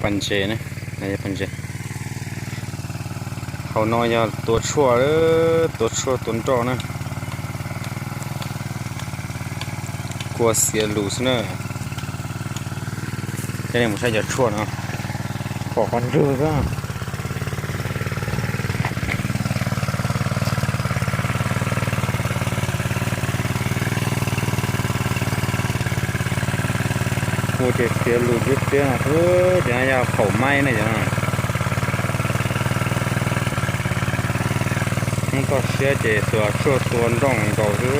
Pas ntses na, yog pas ntses. Hauv no yog tua tshuaj, tua tshuaj tua nroj na. Kua xiav lus xwb na. Coj nej mus saib cov tshuaj no, pom qhov nrwg xwb. Kuv ces xiav lus ntsuab xiab no xwb, ces no yog phaum maib ne cov no. Hnub toj siab ces xuas tshuaj tua nroj nkaus xwb.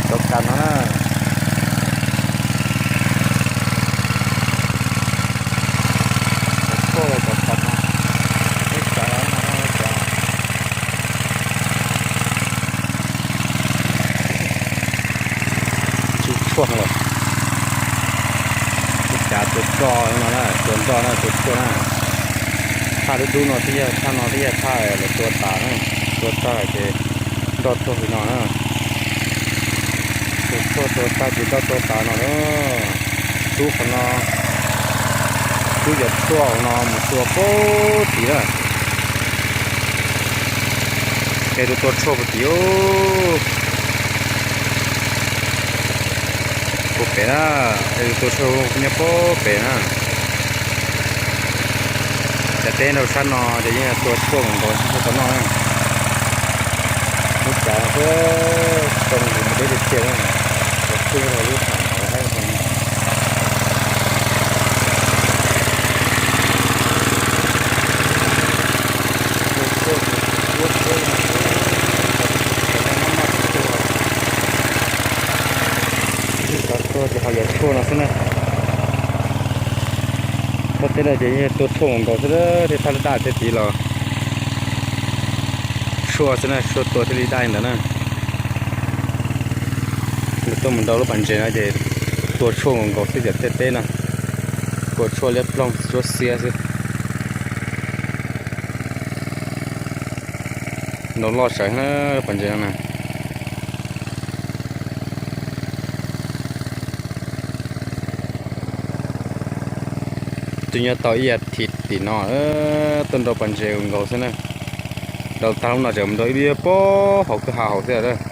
Cov kas no na, cov tshuaj cov kas no, ib tsav no, ib tsav. Tshuaj no, ib tsav tua nroj no na, tua nroj na, tua tshuaj na. Thaj dub dub no twb yog thaj no, twb yog thaj lawv tua tas na, tua tag ces nroj tuag li no na. Tua tshuaj tua tag ces nroj tuag tas no na. Rub qhov no, rub cov tshuaj no mus tua puag tid na. Es tus tua tshuaj puag tid, puag pem na, es tus tua tshuaj nyob puag pem na. Cov teb nraum sab no ces yeej yog tua tshuaj nkaus xwb tau noj na. Lub cav no xwb, tsoo mus deb tiag tiag na. Cov tshuaj no lub tham no haib. Tua tshuaj ces tua tshuaj no xwb, cov no noj noj tshuaj. Ib txoj tuaj ces ho yuav tshuaj no xwb na. Thaj teb no ces yeej tua tshuaj nkaus xwb, tej thaj daj tej tid los tshuaj xwb na, tshuaj tua thiaj li daj ntawd na. Tuaj mus nrau lub pas ntses no ces tua tshuaj nkaus nkaus xwb cov thaj teb no. Kua tshuaj liab ploog ntsuab xiab xwb. Nrau loj tsawv na, pas ntses no na. Twb nyob tau ib as thiv tim no, tuaj nrau pas ntses nkaus xwb na. Nrau tag lub no tseem mus nrau ib lub puag hauv kwj ha hauv xwb.